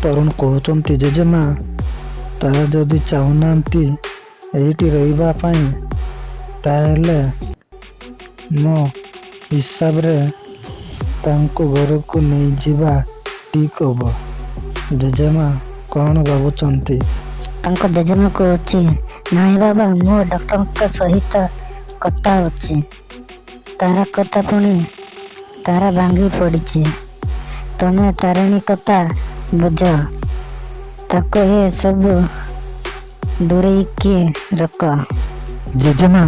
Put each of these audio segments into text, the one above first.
ତରୁଣ କହୁଛନ୍ତି, ଜେଜେମା, ତାରା ଯଦି ଚାହୁଁନାହାନ୍ତି ଏଇଠି ରହିବା ପାଇଁ, ତାହେଲେ ମୋ ହିସାବରେ ତାଙ୍କୁ ଘରକୁ ନେଇଯିବା ଠିକ୍ ହେବ। ଜେଜେମା କ'ଣ ଭାବୁଛନ୍ତି? ତାଙ୍କ ଜେଜେମା କହୁଛି, ନାଇଁ ବାବା, ମୁଁ ଡକ୍ଟରଙ୍କ ସହିତ କଥା ହେଉଛି। ତାରା କଥା ପୁଣି ତାରା ଭାଙ୍ଗି ପଡ଼ିଛି। ତମେ ତାରିଣୀ କଥା ବୁଝ। ତାକୁ ଏ ସବୁ ଦୂରେଇକି ରଖ। ଜେଜେମା,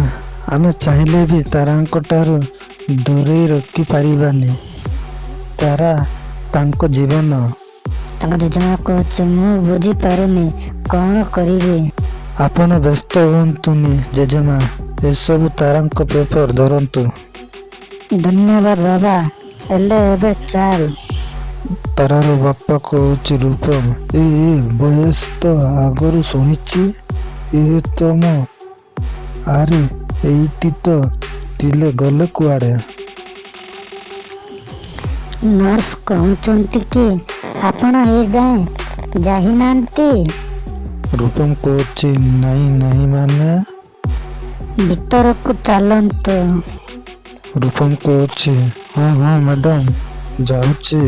ଆମେ ଚାହିଁଲେ ବି ତାରାଙ୍କ ଠାରୁ ଦୂରେଇ ରଖିପାରିବାନି। ତାରା ତାଙ୍କ ଜୀବନ। ତାଙ୍କ ଜେଜେମା କହୁଛି, ମୁଁ ବୁଝିପାରୁନି କ'ଣ କରିବି। ଆପଣ ବ୍ୟସ୍ତ ହୁଅନ୍ତୁନି ଜେଜେମା, ଏସବୁ ତାରାଙ୍କ ପେପର ଧରନ୍ତୁ। ଧନ୍ୟବାଦ ବାବା, ହେଲେ ଏବେ ଚାଲ। ତାରାର ବାପା କହୁଛି, ରୂପମ, ଏ ଭଏସ ତ ଆଗରୁ ଶୁଣିଛି। ଏ ତ ମୋ, ଆରେ, ଏଇଠି ତ ଥିଲେ, ଗଲେ କୁଆଡ଼େ? ନର୍ସ କହୁଛନ୍ତି କି ଆପଣ ଏ ଯାଏଁ ଯାଇନାହାନ୍ତି? ରୂପମ କହୁଛି, ନାଇଁ ନାଇଁ, ମାନେ? ଭିତରକୁ ଚାଲନ୍ତୁ। ରୂପମ କହୁଛି, ହଁ ହଁ ମ୍ୟାଡ଼ାମ, ଯାଉଛି।